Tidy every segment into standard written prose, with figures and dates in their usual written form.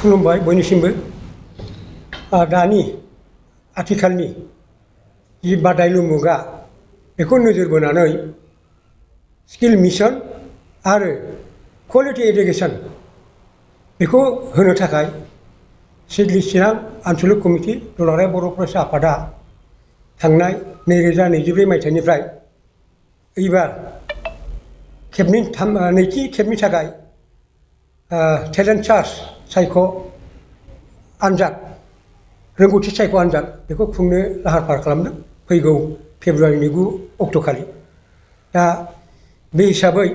खुलुमबाय बयनिसिमबो दानि आथिखालनि जि बादायलु मुगा बेखौ नोजोर बोनानै स्किल मिशन आरो क्वालिटी एडुकेशन बेखौ होनो थाखाय सिडली चिरां आन्चलिक कमिटि दुलाराय बर' फरायसा आफादा थांनाय 2024 मायथाइनिफ्राय एबार नैथि खेबनि थाखाय टेलेन्ट सार्च सायख' आनजाद रोंगौथि सायख' आनजाद बेखौ खुंनो लाहार फाहार खालामदों फैगौ फेब्रुवारिनि 9 अक्ट'खालि। दा बे हिसाबै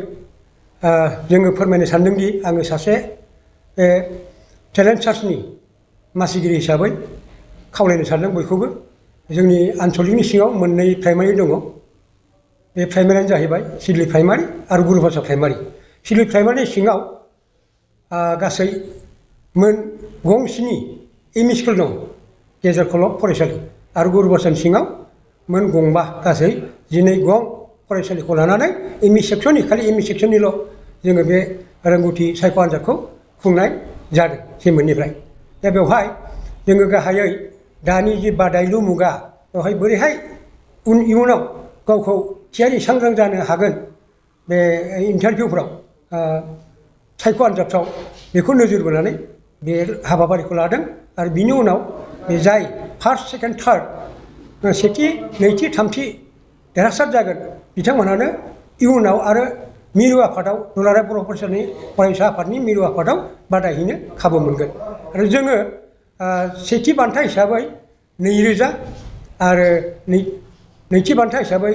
जोङो फोरमायनो सानदोंदि आङो सासे टेलेन्ट सार्चनि मासिगिरि हिसाबै खावलायनो सानदों बयखौबो। जोंनि आन्चलिकनि सिङाव मोननै प्राइमारि दङ। बे प्राइमारियानो जाहैबाय सिडली प्राइमारि आरो गुरुभाषा प्राइमारि। सिडली प्राइमारिनि सिङाव गासै मोन गंस्नि एम इ स्कुल दं गेजेर खलब फरायसालि आरो गुरुभाषानि सिङाव मोन गंबा गासै 12 गं फरायसालिखौ लानानै एम इ सेक्सननि खालि एम इ सेक्सननिल' जोङो बे रोंगौथि सायख' आनजादखौ खुंनाय जादों सेमोननिफ्राय। दा बेवहाय जोङो गाहायै दानि जि बादायलु मुगा बेवहाय बोरैहाय इयुनाव गावखौ थियारि सांग्रां जानो हागोन बे इन्टारभिउफ्राव सायख' आनजादफ्राव बेखौ नोजोर बोनानै बे हाबाफारिखौ लादों आरो बिनि उनाव बे जाय फार्स्ट सेकेन्ड थार्ड सेथि नैथि थामथि देरहासार जागोन बिथांमोनहानो इयुनाव आरो मिरु आफादाव दुलाराय बर' फरायसा आफादनि मिरु आफादाव बादायहैनो खाबु मोनगोन। आरो जोङो सेथि बान्था हिसाबै 2000 आरो नैथि बान्था हिसाबै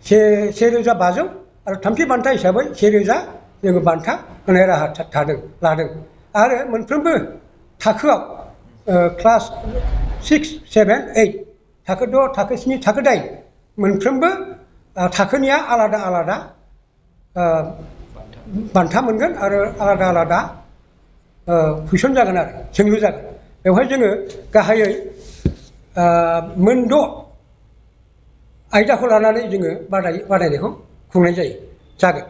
1500 आरो थामथि बान्था हिसाबै 1000 जोङो बान्था होनाय राहा लादों। आरो मोनफ्रोमबो थाखोआव क्लास 6, 7, 8 थाखो 6, थाखो 7, थाखो 8 मोनफ्रोमबो थाखोनिया आलादा आलादा बान्था मोनगोन आरो आलादा आलादा कुइसन जागोन आरो सोंलु जागोन। बेवहाय जोङो गाहायै मोन 6 आयदाखौ लानानै जोङो बादायनायखौ खुंनाय जागोन।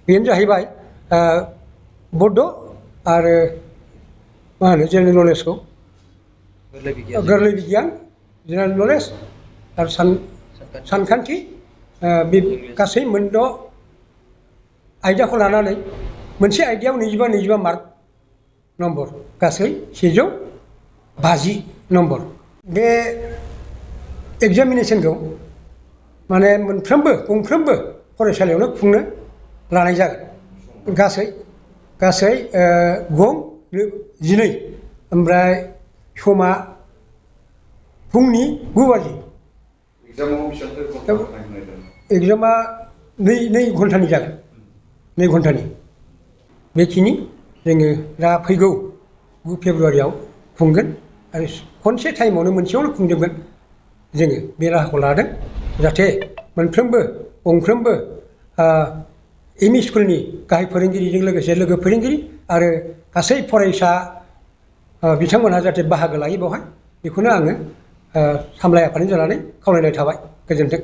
बेनो जाहैबाय बड' आरो मा होनो जेनेरेल नलेजखौ गोरलै बिगियान जेनेरेल नलेज आरो सानखान्थि बे गासै मोन 6 आयदाखौ लानानै मोनसे आयदायाव 25 मार्क नम्बर गासै 150 नम्बर। बे एग्जामिनेसनखौ माने गंफ्रोमबो फरायसालियावनो खुंनो लानाय जागोन। गासै गं 12 ओमफ्राय समा फुंनि 9 बाजि। एग्जामा 2 घन्टानि जागोन 2 घन्टानि। बेखिनि जोङो दा फैगौ 9 फेब्रुवारियाव खुंगोन आरो खनसे टाइमावनो मोनसेयावनो खुंजोबगोन जोङो बे राहाखौ लादों जाहाथे गंफ्रोमबो एम इ स्कुलनि गाहाय फोरोंगिरिजों लोगोसे लोगो फोरोंगिरि आरो गासै फरायसा बिथांमोनहा जाहाथे बाहागो लायो बेवहाय बेखौनो आङो सामलाय आफादनि जानानै खावलायनाय थाबाय। गोजोन्थों।